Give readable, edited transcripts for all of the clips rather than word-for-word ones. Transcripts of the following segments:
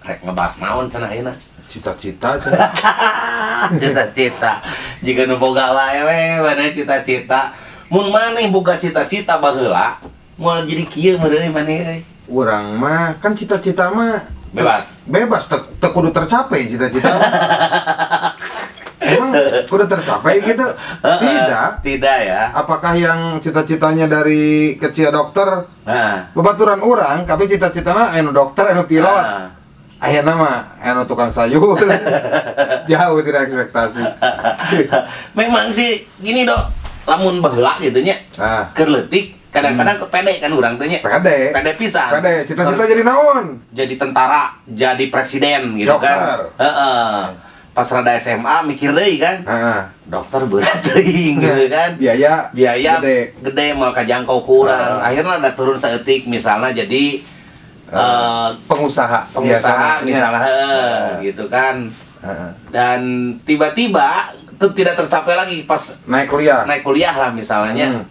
Rek ngebahas naon cenah ayeuna? Cita-cita cenah. Cita-cita. Jiga nu boga wae we mana cita-cita. Mun maneh boga cita-cita baheula, moal jadi kieu meureun maneh euy. Urang mah kan cita-cita mah bebas. Bebas, teu kudu tercapai cita-cita. Emang kudu tercapai gitu? Tidak. Tidak ya. Apakah yang cita-citanya dari kecil dokter? Heeh. Babaturan urang kabeh cita-citana anu dokter, anu pilot. Ayeuna mah anu tukang sayur. Jauh tidak ekspektasi. Memang sih gini, Dok. Lamun baheula gitu nya. Keur leutik kadang-kadang pede kan urang teh nya. Pede. Pede pisan. Pede. Cita-cita jadi naon? Jadi tentara, jadi presiden gitu dokter. Kan. Heeh. Pas rada SMA mikir deui kan. Heeh. Dokter berat teuing gitu kan. Biaya biaya gede, gede moal kajangkau kurang. Akhirnya ada turun saeutik misalnya jadi pengusaha, pengusaha biasanya. Misalnya gitu kan. Dan tiba-tiba itu tidak tercapai lagi pas naik kuliah. Naik kuliah lah misalnya.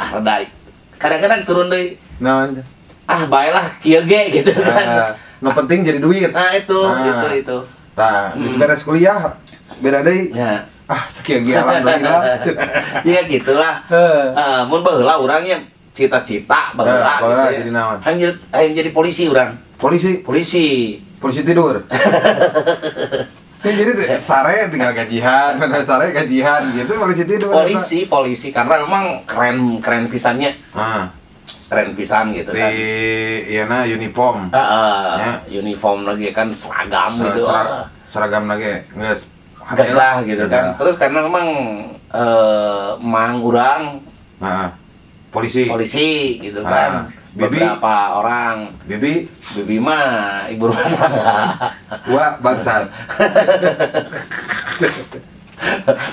Ah rada kadang-kadang turun deui. Nah, ah baelah kieu ge gitu kan. Nu penting jadi duit. Nah itu, itu. Nah, geus beres kuliah beda deui. Ya. Ah, sakieu ge alhamdulillah. Ya gitulah. Mun baheula urang nya cita-cita baheula gitu ya. Jadi naon? Hayang jadi polisi urang. Polisi? Polisi. Polisi tidur. Ya, jadi sare tinggal gajian, mana sare gajian gitu polisi tidur. Polisi, polisi karena memang keren-keren pisannya. Keren pisan gitu kan. Di iya na uniform. Ya. Uniform lagi kan seragam gitu. Seragam lagi geus gagah gitu kan. Terus karena memang mang urang polisi. Polisi gitu kan. Bibi. Beberapa orang. Bibi. Bibi mah ibu rumah tangga. Wah, bangsat.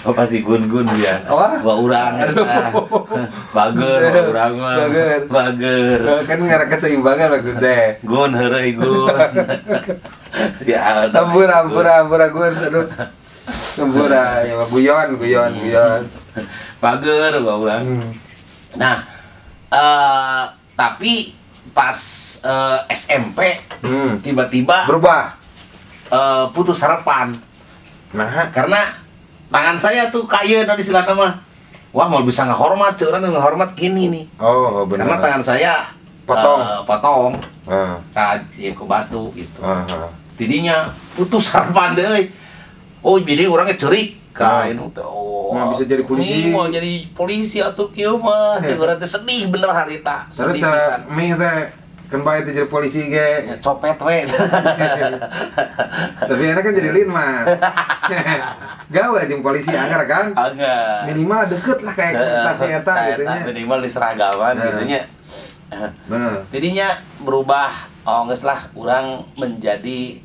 Apa sih gun-gun ya? Wah, wah urang. Bager, wah urang mah. Bager. Bager. Kan ngarah keseimbangan maksudnya. Gun heureuy gun. Sial. Ampura, ampura, ampura gun. Aduh. Ampura, ya guyon, guyon, guyon. Bager, wah urang. Nah, tapi pas SMP tiba-tiba berubah, putus harapan. Nah, karena tangan saya tuh kaya di istilah mah. Wah, mau bisa ngehormat, curang tuh ngehormat gini nih. Oh, benar. Karena tangan saya potong, potong. Ya ke batu gitu. Tidinya putus harapan deh. Oh, jadi orangnya cerik. Kain tuh. Oh, mau bisa jadi polisi. Nih, mau jadi polisi atau kieu mah. Urang teh sedih bener harita. Terus sedih pisan. Mih teh kan bae teh jadi polisi ge. Ya, copet we. Tapi enak kan jadi linmas. Gawe jeung polisi anggar kan? Anggar. Minimal deket lah kayak ekspektasi eta gitu nya. Minimal di seragaman gitu nya. Bener. Jadinya berubah, oh geus lah urang menjadi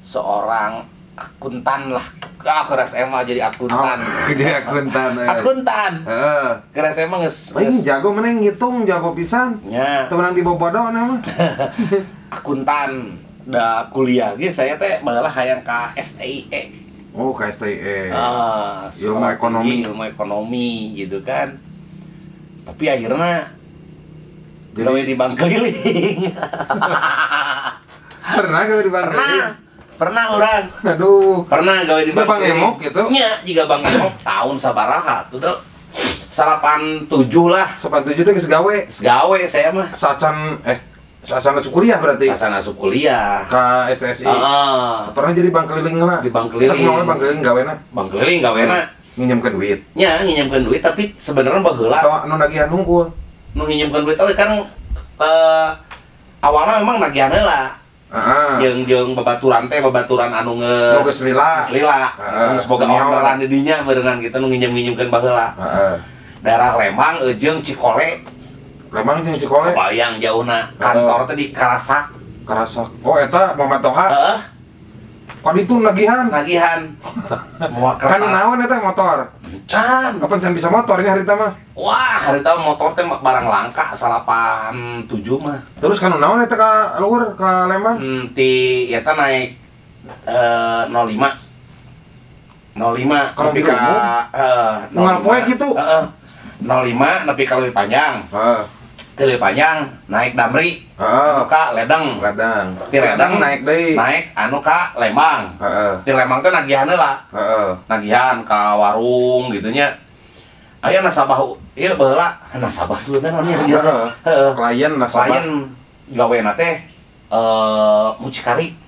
seorang akuntan lah. Ah, ke SMA jadi akuntan. Oh, jadi akuntan. Akuntan. Heeh. Ke SMA geus jago meneh ngitung, jago pisan. Nya. Teu meunang dibobodo mah. Akuntan. Da kuliah ge saya teh baheula hayang ka STIE. Oh, ka STIE. Ilmu ekonomi, ilmu ekonomi gitu kan. Tapi akhirnya gawe di bank keliling. Pernah gawe di bank keliling? Pernah orang. Aduh. Pernah gawe di bank emok gitu? Nya, jiga bank emok tahun sabaraha tuh tuh. 87 lah. 87 teh geus gawe. Geus gawe saya mah. Sacan sacan asup kuliah berarti. Sacan asup kuliah. Ka SSI. Heeh. Pernah jadi bank keliling lah. Di bank keliling. Tapi bank keliling gawena. Bank keliling gawena. Nginjemkeun duit. Nya, nginjemkeun duit tapi sebenarnya baheula. Atau nu nagihan hungkul. Nu nginjemkeun duit oge kan awalnya memang nagihan heula. Jeung babaturan teh babaturan anu geus lila. Geus lila. Geus boga orderan di dinya berenang gitu nu nginjem-nginjemkeun baheula. Daerah Lembang jeung Cikole. Lembang jeung Cikole. Bayang jauhna. Kantor teh di Karasak. Karasak. Oh, eta Muhammad Toha. Heeh. Kan itu nagihan. Nagihan. Mawa kertas. Kan naon eta motor? Can. Kapan can bisa motornya harita mah? Wah, harita motor teh barang langka 87 mah. Terus kan naon eta ka luhur ka Lembang? Ti eta naik 05. 05 kalau nepi ka unggal poe gitu. Heeh. 05 nepi ka Leuwi Panjang. Heeh. Ti Leuwi Panjang naik Damri. Heeh. Anu ka Ledeng. Ledeng. Ti Ledeng naik deui. Naik anu ka Lembang. Heeh. Ti Lembang teh nagihan heula. Heeh. Nagihan ka warung gitu nya. Aya nasabah ieu baheula nasabah sebenarnya nya ieu teh. Heeh. Klien nasabah. Klien gawena teh mucikari.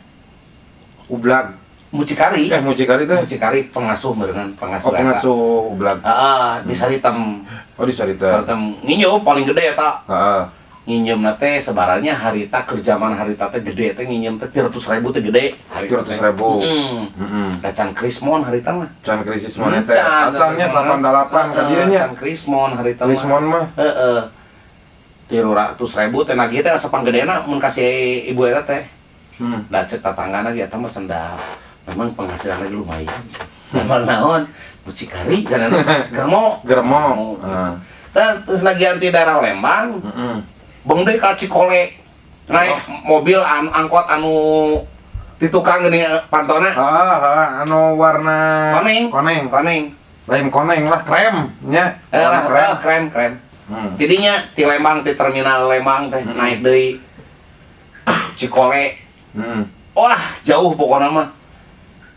Ublag. Mucikari. Mucikari teh. Mucikari pengasuh meureunnan, pengasuh. Oh, pengasuh ublag. Heeh, di Saritem. Oh, di Saritem. Saritem nginjem paling gede eta. Heeh. Nginjemna teh sebaranya harita kerjaman harita teh gede teh nginjem teh 300.000 teh gede. 300.000. Heeh. Da can krismon harita mah. Can krisis moneter. Acannya 88 ka dieu nya. Can krismon harita mah. Krismon mah. Heeh. 300.000 teh nagih teh asa panggedena mun kasih ibu eta teh. Da cek tatanggana ge eta mah cendah. Memang penghasilannya lumayan. Memang naon mucikari dan germo. Germo. Terus nagihan ti daerah Lembang. Beng deui ka Cikole. Naik mobil angkot anu di tukang gini pantona. Heeh, anu warna koneng. Koneng. Koneng. Lain koneng lah, krem nya. Krem, krem. Tidinya ti Lembang ti terminal Lembang teh naik deui Cikole. Wah, jauh pokoknya mah.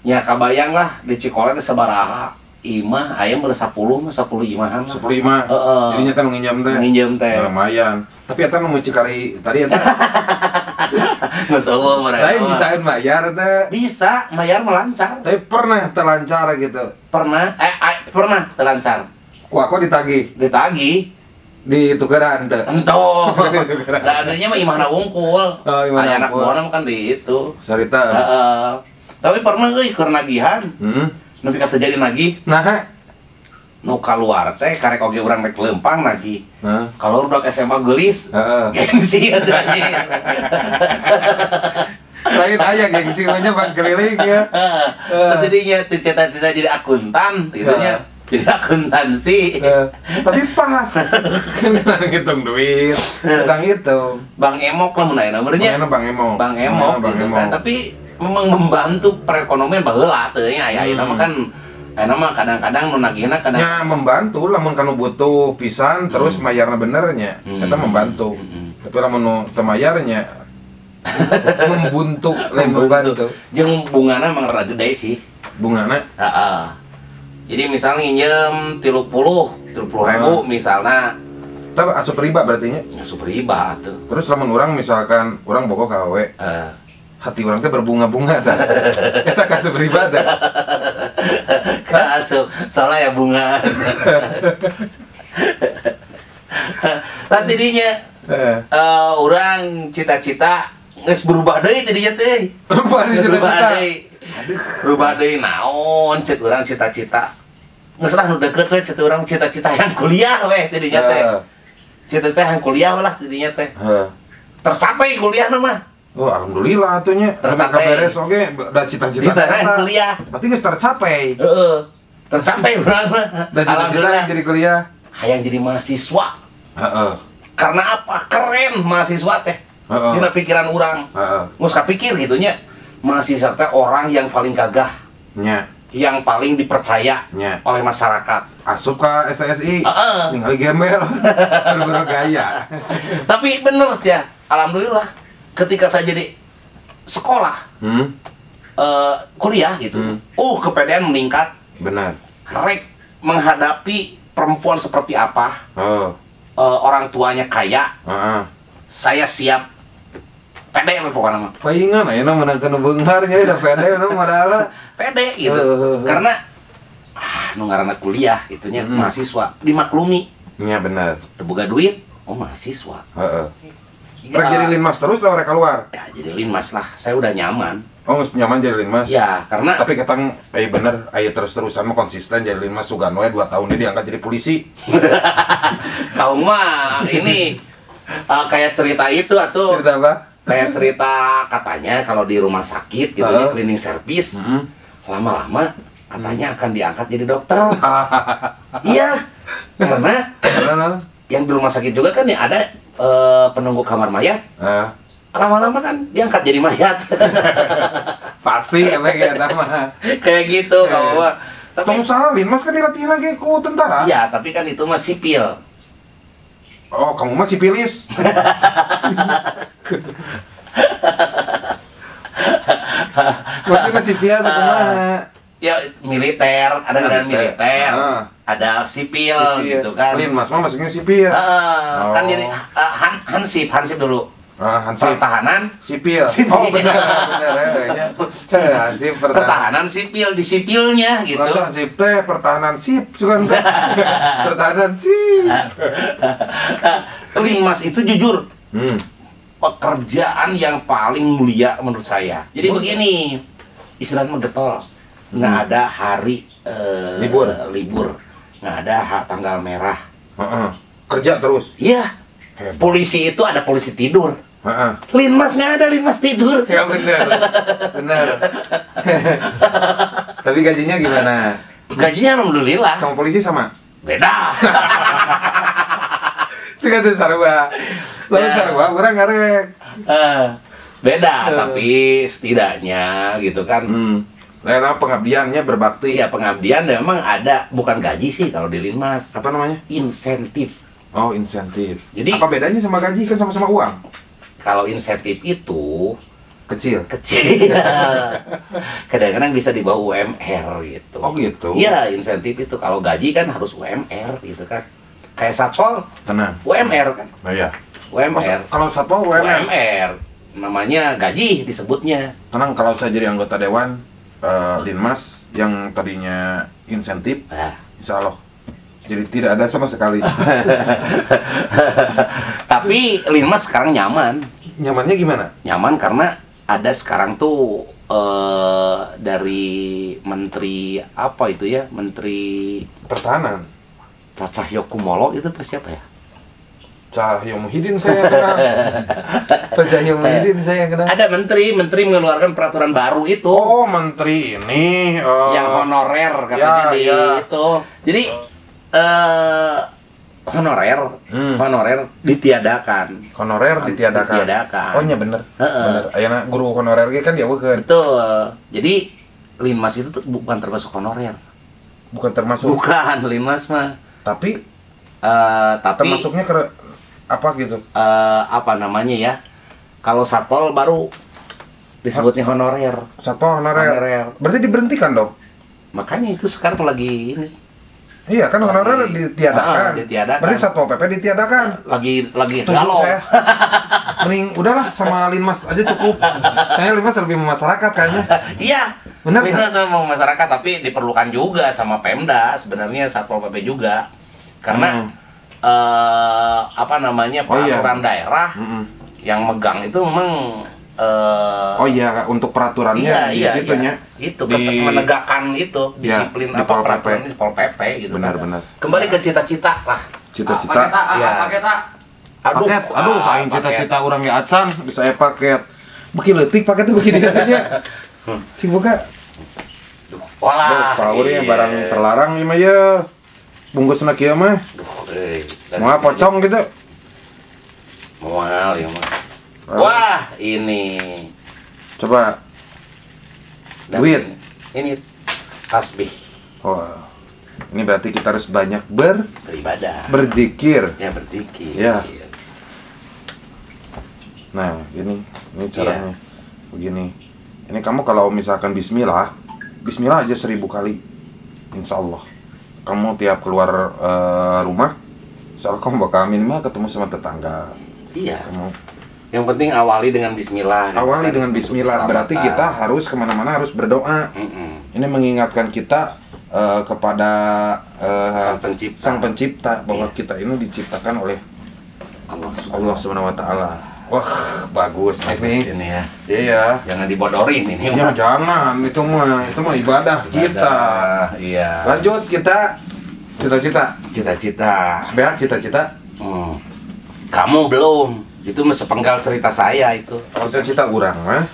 Nya kabayang lah di Cikole teh sabaraha imah aya meureun 10 mah 10 imahan. 10 imah. Heeh. Jadinya teh nu nginjem teh. Nginjem teh. Lumayan. Tapi eta nu mucikari tadi eta. Geus eueuh meureun. Lain bisaeun bayar teh. Bisa, bayar mah lancar. Tapi pernah terlancar gitu. Pernah, pernah terlancar. Ku aku ditagih. Ditagih. Di tukeran teh. Entoh. Da adanya mah imahna wungkul. Oh, imahna anak buahna kan di itu. Sarita. Heeh. Tapi pernah euy keur nagihan. Nepi ka teu jadi nagih. Nah, nu kaluar teh karek oge urang rek leumpang nagih. Heeh. Kalau udah SMA geulis. Heeh. Gengsi atuh anjing. Lain aya gengsi mah nya bang keliling ya. Heeh. Tadinya cita-cita jadi akuntan gitu nya. Jadi akuntansi. Tapi pas. Kan ngitung duit, tentang itu. Bang Emok lah mun aya namanya. Bang Emok. Bang Emok gitu kan. Tapi memang membantu perekonomian baheula teu nya aya ayeuna mah kan ayeuna mah kadang-kadang nu nagihna kadang nya membantu lamun kanu butuh pisan terus mayarna bener nya eta membantu. Tapi lamun nu teu mayarnya membuntu lain membantu. Jeung bungana emang rada gede sih. Bungana? Heeh. Jadi misalnya nginjem 30.000 misalnya. Tapi asup riba berarti nya? Asup riba tuh. Terus lamun urang misalkan urang bogoh ka awewe. Hati orang teh berbunga-bunga tah. Eta kasup riba tah. Kasup, soalnya ya bunga. Tah tidinya urang cita-cita geus berubah deui tidinya teh. Berubah deui cita-cita. Berubah deui naon cek urang cita-cita. Geus lah nu deukeut we cek urang cita-cita yang kuliah we tidinya teh. Cita-cita yang kuliah lah tidinya teh. Tercapai kuliah mah. Oh, alhamdulillah atunya. Tercapai. Beres oge da cita-cita kuliah. Berarti geus tercapai. Heeh. Tercapai urang mah. Da cita-cita jadi kuliah. Hayang jadi mahasiswa. Heeh. Karena apa? Keren mahasiswa teh. Heeh. Dina pikiran urang. Heeh. Geus kapikir gitu nya. Mahasiswa teh orang yang paling gagah. Nya. Yang paling dipercaya nya oleh masyarakat. Asup ka STSI. Heeh. Ningali gembel. Bener-bener gaya. Tapi bener sih ya. Alhamdulillah. Ketika saya jadi sekolah, kuliah gitu, kepedean meningkat. Benar. Rek menghadapi perempuan seperti apa, orang tuanya kaya, saya siap. Pede pokoknya mah. Paingan ayeuna menang kana beunghar nya udah pede nu modalna. Pede gitu. Karena nu ngaranna kuliah gitu nya, mahasiswa dimaklumi. Iya benar. Teu boga duit, oh mahasiswa. Heeh. Rek jadi linmas terus atau rek keluar? Ya jadi linmas lah, saya udah nyaman. Oh nyaman jadi linmas? Ya karena. Tapi ketang, bener, terus-terusan mah konsisten jadi linmas. Sugan we 2 tahun ini diangkat jadi polisi. Kau mah ini kayak cerita itu atau? Cerita apa? Kayak cerita katanya kalau di rumah sakit gitu ya, cleaning service, lama-lama katanya akan diangkat jadi dokter. Iya, karena yang di rumah sakit juga kan ya ada penunggu kamar mayat, lama-lama kan diangkat jadi mayat. Pasti emang ya mah. Kayak gitu kalau mah. Tong salah linmas kan dilatihan lagi ku tentara. Iya, tapi kan itu mah sipil. Oh, kamu mah sipilis. Maksudnya sipil atau kumaha? Ya militer, ada militer, ada sipil gitu kan. Linmas mah masuknya sipil. Kan jadi hansip dulu. Hansip. Pertahanan sipil. Oh benar kayaknya. Hansip pertahanan sipil di sipilnya gitu. Hansip teh pertahanan sip sugan teh. Pertahanan sip. Linmas itu jujur. Pekerjaan yang paling mulia menurut saya. Jadi begini, istilahnya getol. Nggak ada hari libur, nggak ada tanggal merah. Kerja terus. Iya. Polisi itu ada polisi tidur. Linmas nggak ada linmas tidur. Ya benar, benar. Tapi gajinya gimana? Gajinya alhamdulillah. Sama polisi sama? Beda. Suka tuh sarua. Lalu sarua, orang ngarek. Beda, tapi setidaknya gitu kan. Nah, pengabdiannya berbakti. Iya, pengabdian memang ada, bukan gaji sih kalau di Linmas. Apa namanya? Insentif. Oh, insentif. Jadi apa bedanya sama gaji? Kan sama-sama uang. Kalau insentif itu kecil. Kecil. Kadang-kadang bisa dibawa UMR gitu. Oh, gitu. Iya, insentif itu. Kalau gaji kan harus UMR gitu kan. Kayak Satpol. Tenang. UMR kan. Nah, iya. UMR. Oh, kalau Satpol UMR. UMR. Namanya gaji disebutnya. Tenang, kalau saya jadi anggota dewan Linmas yang tadinya insentif, insya Allah jadi tidak ada sama sekali. Tapi Linmas sekarang nyaman. Nyamannya gimana? Nyaman karena ada sekarang tuh dari Menteri apa itu ya, Menteri Pertahanan Pak Cahyo Kumolo itu pas siapa ya? Cahyo Muhyiddin saya kenal. Pak Cahyo Muhyiddin saya kenal. Ada menteri mengeluarkan peraturan baru itu. Oh, menteri ini yang honorer katanya ya, di ya. Itu. Jadi honorer ditiadakan. Honorer ditiadakan. Ditiadakan. Oh iya bener. Bener. Ayeuna guru honorer ge kan dieuweuhkeun. Betul. Jadi Linmas itu tuh bukan termasuk honorer. Bukan termasuk. Bukan Linmas mah. Tapi termasuknya ke apa gitu? Apa namanya ya? Kalau Satpol baru disebutnya honorer. Satpol honorer. Berarti diberhentikan dong? Makanya itu sekarang lagi ini. Iya kan honorer ditiadakan. Ditiadakan. Berarti Satpol PP ditiadakan. Lagi galau. Saya. Mending udahlah sama Linmas aja cukup. Saya Linmas lebih memasyarakat kayaknya. Iya. Benar. Linmas sama masyarakat, tapi diperlukan juga sama Pemda sebenarnya Satpol PP juga. Karena apa namanya peraturan daerah yang megang itu memang oh iya untuk peraturannya iya, iya, iya. Itu di, menegakkan itu disiplin ya, apa peraturan di Pol PP gitu. Benar, kan. Benar. Kembali ke cita-cita lah. Cita-cita. Ya. Paket Aduh, paket. Aduh, aing cita-cita orang ya acan bisa aya paket. Beuki leutik paketnya beuki dieu nya. Cing buka. Walah. Power iya. Barang terlarang ieu mah ye. Bungkusna kieu mah. Moal pocong gitu. Moal ieu mah. Wah, ini. Coba. Dan duit. Ini tasbih. Oh. Ini berarti kita harus banyak beribadah. Berzikir. Ya, berzikir. Ya. Nah, ini caranya. Ya. Begini. Ini kamu kalau misalkan bismillah, bismillah aja 1000 kali. Insya Allah. Kamu tiap keluar rumah, insya Allah kamu bakal minimal ketemu sama tetangga. Iya. Kamu. Yang penting awali dengan bismillah. Awali dengan bismillah. Berarti kita harus kemana-mana harus berdoa. Ini mengingatkan kita kepada Sang Pencipta bahwa kita ini diciptakan oleh Allah Subhanahu Wa Taala. Wah, bagus ini ya. Iya. Jangan dibodorin ini. Ya, jangan, itu mah ibadah kita. Iya. Lanjut kita cita-cita. Cita-cita. Sebenarnya cita-cita. Kamu belum. Itu sepenggal cerita saya itu. Kalau cita-cita urang mah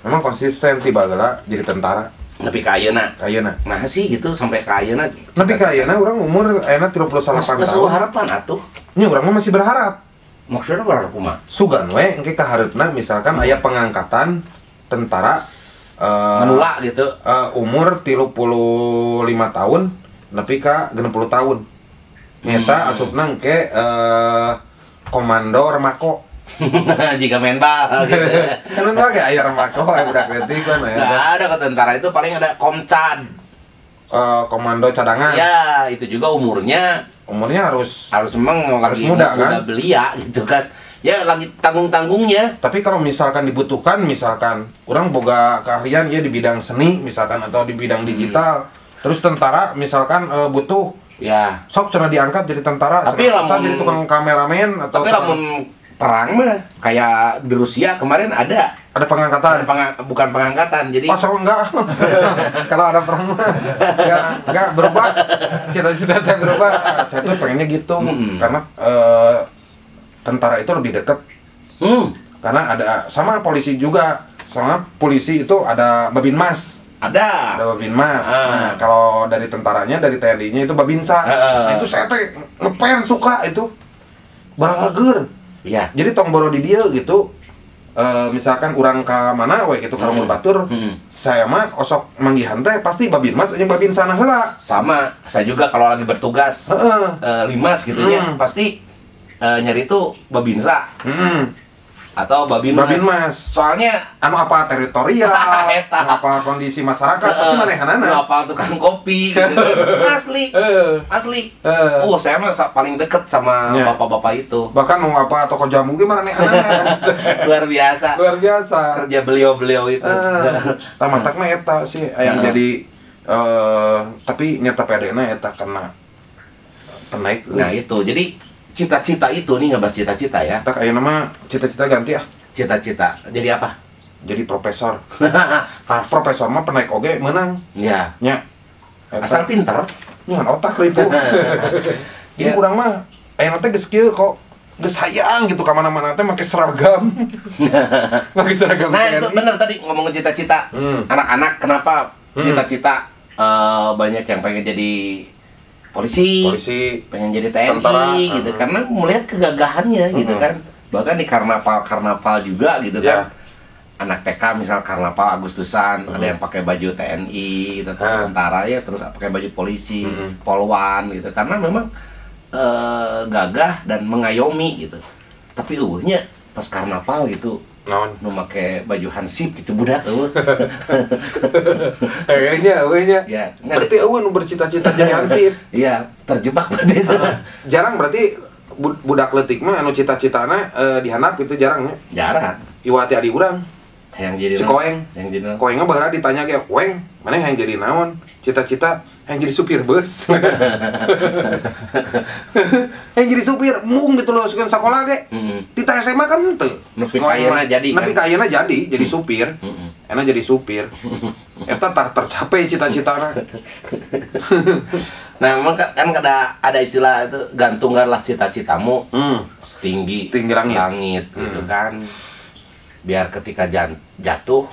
memang konsisten tiba geula jadi tentara. Nepi ka ayeuna. Ayeuna. Nah sih gitu sampai ka ayeuna. Nepi ka ayeuna urang umur ayeuna 38 tahun. Harapan atuh. Nya urang mah masih berharap. Maksudnya berharap kumaha? Sugan we engke ka hareupna misalkan aya pengangkatan tentara menulak gitu. Umur 35 tahun nepi ka 60 tahun. Nyata asupna engke Komando Remako. Jika main bal gitu. Kan main bal kayak aya Remako aya budak leutik kan aya. Nggak ada ke tentara itu paling ada Komcad. Komando cadangan. Ya, itu juga umurnya harus memang harus lagi muda kan? Belia gitu kan. Ya lagi tanggung-tanggungnya. Tapi kalau misalkan dibutuhkan, misalkan orang boga keahlian ya di bidang seni misalkan atau di bidang digital. Terus tentara misalkan butuh ya. Sok cenah diangkat jadi tentara, tapi lamun jadi tukang kameramen atau tapi lamun perang mah kayak di Rusia kemarin ada pengangkatan. Bukan pengangkatan, jadi oh, so enggak. Kalau ada perang mah enggak berubah. Cita-cita saya berubah. Saya tuh pengennya gitu karena tentara itu lebih dekat. Karena ada sama polisi juga. Sama polisi itu ada Babinmas. Ada Babinmas. Nah, kalau dari tentaranya, dari TNI-nya itu Babinsa. Nah, itu saya teh ngefans suka itu. Baralager. Iya. Jadi tong boro di dia gitu. Misalkan urang ka mana we gitu ka lembur batur, saya mah osok manggihan teh pasti Babinmas jeung Babinsa heula. Sama, saya juga kalau lagi bertugas limas gitu nya, pasti nyari itu Babinsa. Atau Babinmas. Babinmas. Soalnya anu apa teritorial, anu apa kondisi masyarakat pasti manehanana. Anu apa tukang kopi gitu kan. Asli. Asli. Saya mah paling deket sama bapak-bapak itu. Bahkan nu apa toko jamu ge manehanana. Luar biasa. Luar biasa. Kerja beliau-beliau itu. Tah matak mah eta sih yang jadi tapi nyata pedena eta karena penaik. Nah itu. Jadi cita-cita itu nih ngebahas cita-cita ya. Tak ayo nama cita-cita ganti ah. Cita-cita. Jadi apa? Jadi profesor. Pas. Profesor mah penaik oge menang. Iya. Nya. Asal pinter. Nya otak ribu. Ini kurang mah ayeuna teh geus kieu kok. Geus hayang gitu ka mana-mana teh make seragam. Make seragam. Nah, itu bener tadi ngomongin cita-cita. Anak-anak kenapa cita-cita banyak yang pengen jadi polisi, pengen jadi TNI tentara, gitu, karena melihat kegagahannya gitu kan. Bahkan di karnaval-karnaval juga gitu kan. Anak TK misal karnaval Agustusan, ada yang pakai baju TNI, gitu, tentara ya, terus pakai baju polisi, polwan gitu. Karena memang gagah dan mengayomi gitu. Tapi eueuhnya pas karnaval gitu, nu make baju hansip gitu budak eueuh. Kayaknya eueuhnya. Ya, berarti eueuh nu bercita-cita jadi hansip. Iya, terjebak berarti itu. Jarang berarti budak leutik mah anu cita-citana dihandap itu jarang nya. Jarang. Iwati adi urang. Yang jadi si Koeng. Yang jadi Koengnya baheula ditanya ge, "Koeng, mana yang jadi naon?" Cita-cita yang jadi supir bus. Yang jadi supir mung dituluskeun sekolah ge. Di SMA kan henteu. Nepi ka ayeuna jadi. Nepi ka ayeuna jadi supir. Enak jadi supir. Eta tah tercapai cita-citana. Nah, memang kan ada istilah itu gantungkanlah cita-citamu setinggi langit gitu kan. Biar ketika jatuh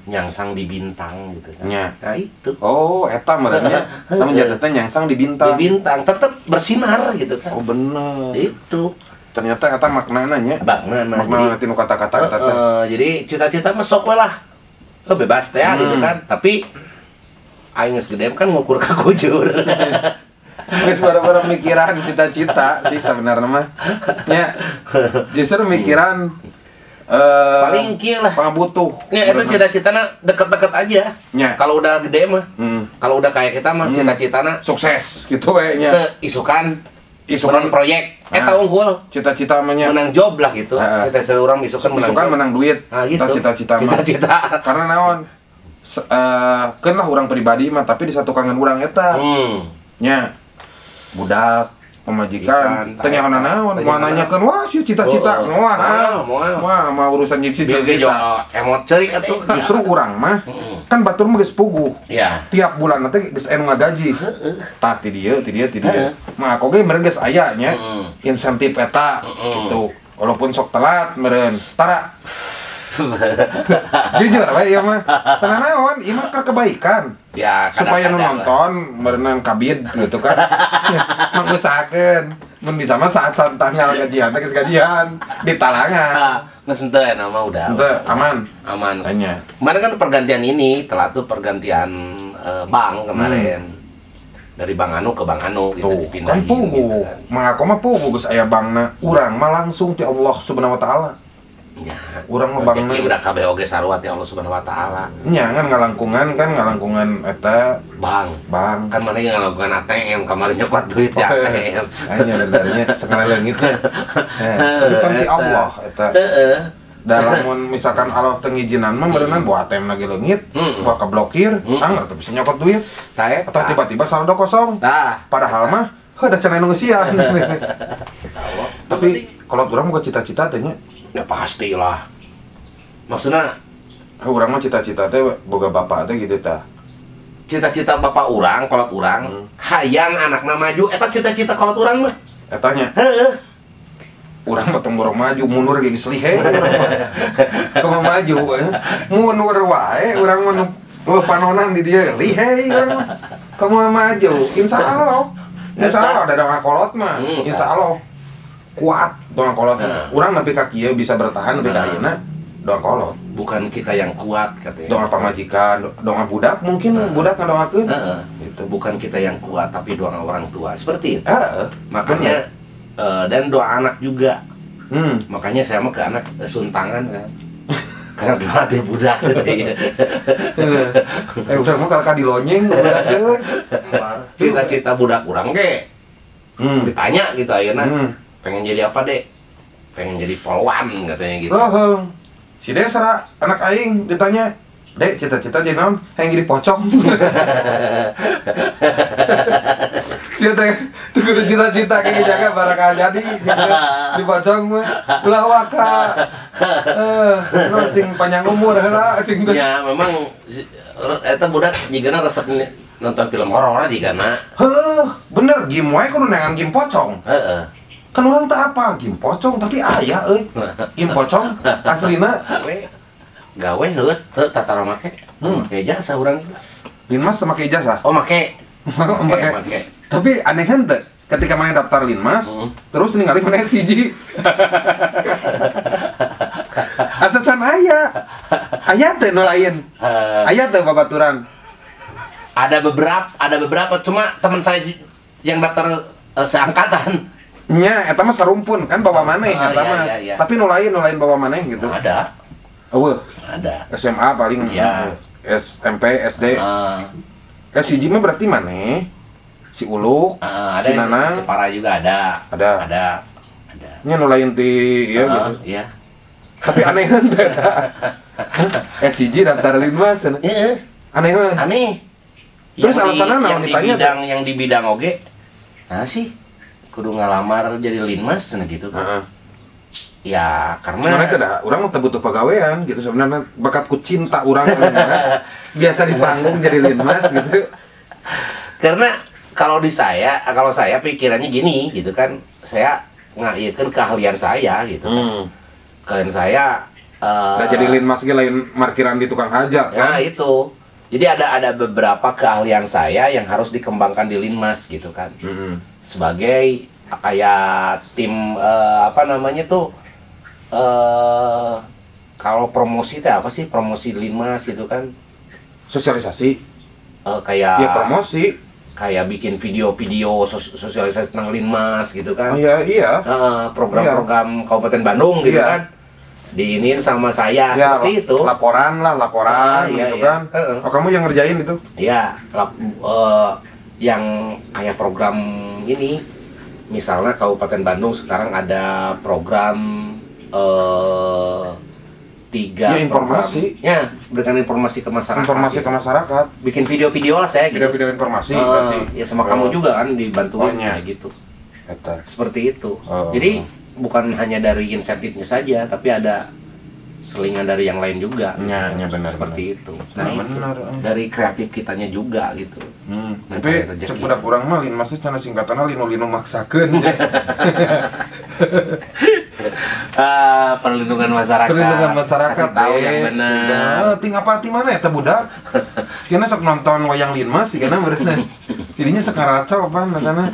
nyangsang di bintang gitu kan. Ya. Nah itu. Oh, eta merenya. Namun jatuhnya nyangsang di bintang. Di bintang tetap bersinar gitu kan. Oh, bener. Itu. Ternyata eta maknana nya. Maknana. Maknana tinu kata-kata eta teh. Jadi cita-cita mah sok we lah. Lo bebas teh gitu kan. Tapi aing geus gede kan ngukur ka kujur. Geus bara-bara mikiran cita-cita sih sebenarnya mah. Nya. Justru mikiran paling kieu lah pangabutuh. Ya itu cita-citana deket-deket aja. Ya. Kalau udah gede mah, kalau udah kayak kita mah cita-citana sukses gitu we nya. Isukan proyek eta unggul. Cita-cita mah nya menang job lah gitu. Cita-cita urang isukan menang. Isukan menang duit. Nah, gitu. Cita-cita mah. Cita-cita. Karena naon? Keun lah urang pribadi mah tapi disatukangan urang eta. Nya. Budak pemajikan, teu nyaho naon, moal nanyakeun wah sih cita-cita, moal, moal mah urusan jeung cita-cita. Emot ceurik atuh. Justru urang mah kan batur mah geus puguh. Iya. Tiap bulan teh geus anu ngagaji. Tah ti dieu, ti dieu, ti dieu. Mah aku ge meureun geus aya nya insentif eta gitu. Walaupun sok telat meureun. Tara. Jujur we ieu mah. Teu naon, ieu mah keur kebaikan. Ya, supaya nu nonton meureunan kabid gitu kan. Mangusahakeun. Mun bisa mah saat tanggal gajian teh geus gajian ditalangan. Geus henteu eta mah udah. Henteu aman. Aman. Tanya. Kemarin kan pergantian ini, telat tuh pergantian bank kemarin. Dari Bang Anu ke Bang Anu gitu dipindahin kan pugu. Gitu kan. Mangako mah pugu geus aya bankna. Urang mah langsung ti Allah Subhanahu wa taala. Ya, urang mah bankna udah kabeh oge sarua ti Allah Subhanahu wa taala. Nya kan ngalangkungan eta bank. Bank. Kan mana yang ngalangkungan ATM kemarin nyokot duit di ATM. Nya benernya sekali leungit. Tapi kan ti Allah eta. Heeh. Da lamun misalkan Allah teu ngijinan mah meureunnan buat ATM lagi leungit, buat keblokir, anggar teu bisa nyokot duit. Atau tiba-tiba saldo kosong. Padahal mah heuh da cenah nu ngeusian. Tapi kalau urang boga cita-cita teh nya ya pastilah. Maksudnya urang mah cita-cita teh boga bapak teh gitu tah. Cita-cita bapak urang, kolot urang, hayang anakna maju eta cita-cita kolot urang mah. Eta nya. Heeh. Urang mah tong borong maju, mundur ge geus lihe urang mah. Kumaha maju mundur wae urang mah nu panonan di dieu lihe urang mah. Kumaha maju? Insyaallah. Insyaallah ada doa kolot mah. Insyaallah kuat doa kolot. Urang nepi ka kieu bisa bertahan nepi ka ayeuna doa kolot. Bukan kita yang kuat katanya. Doa pamajikan, doa budak mungkin budak ngadoakeun. Gitu. Bukan kita yang kuat tapi doa orang tua. Seperti itu. Makanya dan doa anak juga. Makanya saya mah ke anak suntangan kan. Karena doa teh budak gitu ya. Udah mah kalau dilonyeng budak teh. Cita-cita budak urang ge. Ditanya gitu ayeuna. Pengen jadi apa, Dek? Pengen jadi polwan katanya gitu. Loh, si Desra anak aing ditanya, "Dek, cita-cita jadi naon?" Hayang jadi pocong. Si teh kudu cita-cita kayak jaga barakal jadi di pocong mah ulah waka. Sing panjang umur heula sing teh. Ya, memang eta budak jigana resep nonton film horor jigana. Heuh, bener game wae kudu neangan game pocong. Heeh. Kan orang tak apa game pocong tapi aya euy. Game pocong aslina gawe heuh teu tatara make. Make ijazah urang. Linmas teu make ijazah? Oh, make. Make. Tapi aneh kan teu ketika mana daftar Linmas terus ningali mana siji. Asasan aya. Aya teu nu lain. Aya teu babaturan. Ada beberapa cuma teman saya yang daftar seangkatan. Nya, eta mah sarumpun kan bawa maneh eta mah. Iya. Tapi nu lain bawa maneh gitu. Ada. Eueuh. Ada. SMA paling ya. SMP, SD. Siji mah berarti maneh? Si Uluk, ada si Nana, Jepara juga ada. Ada. Ada. Ada. Nya nu lain ti ieu gitu. Iya. Tapi aneh henteu eta. Siji daftar Linmas. Heeh. Aneh heuh. Aneh. Terus alasanna naon ditanya? Yang di bidang oge. Nah sih kudu ngalamar jadi Linmas nah gitu kan. Ya karena sebenarnya itu dah, orang mah butuh pegawaian gitu sebenarnya bakatku cinta orang Linmas. Biasa di panggung jadi Linmas gitu. Karena kalau di saya, kalau saya pikirannya gini gitu kan, saya ngayekeun keahlian saya gitu kan. Keahlian saya nah, jadi Linmas ge lain markiran di tukang hajat kan. Nah itu. Jadi ada beberapa keahlian saya yang harus dikembangkan di Linmas gitu kan. Sebagai kayak tim apa namanya tuh kalau promosi teh apa sih promosi Linmas gitu kan, sosialisasi kayak ya promosi kayak bikin video-video sosialisasi tentang Linmas gitu kan. Oh, iya iya. Program-program iya. Kabupaten Bandung gitu iya. Kan diinin sama saya ya, seperti itu. Laporan lah, laporan iya, gitu iya. Kan. Oh, kamu yang ngerjain itu? Iya, yang kayak program ini misalnya Kabupaten Bandung sekarang ada program 3 ya, informasi. Program, ya, berikan informasi ke masyarakat. Informasi gitu. Ke masyarakat. Bikin video-video lah saya gitu. Video-video informasi berarti. Ya sama kamu juga kan dibantuin ya gitu. Eta. Seperti itu. Jadi bukan hanya dari insentifnya saja, tapi ada selingan dari yang lain juga. Ya, ya benar. Seperti benar. Itu. Nah, benar, itu. Dari kreatif kitanya juga gitu. Tapi cek budak urang mah Linmasnya cenah singkatanna linu-linu maksakeun. Perlindungan masyarakat. Perlindungan masyarakat. Kasih tahu yang benar. Ting apa ti mana eta budak? Sigana sok nonton wayang Linmas sigana beureunan. Jadinya sok ngaracau apa nontonnya.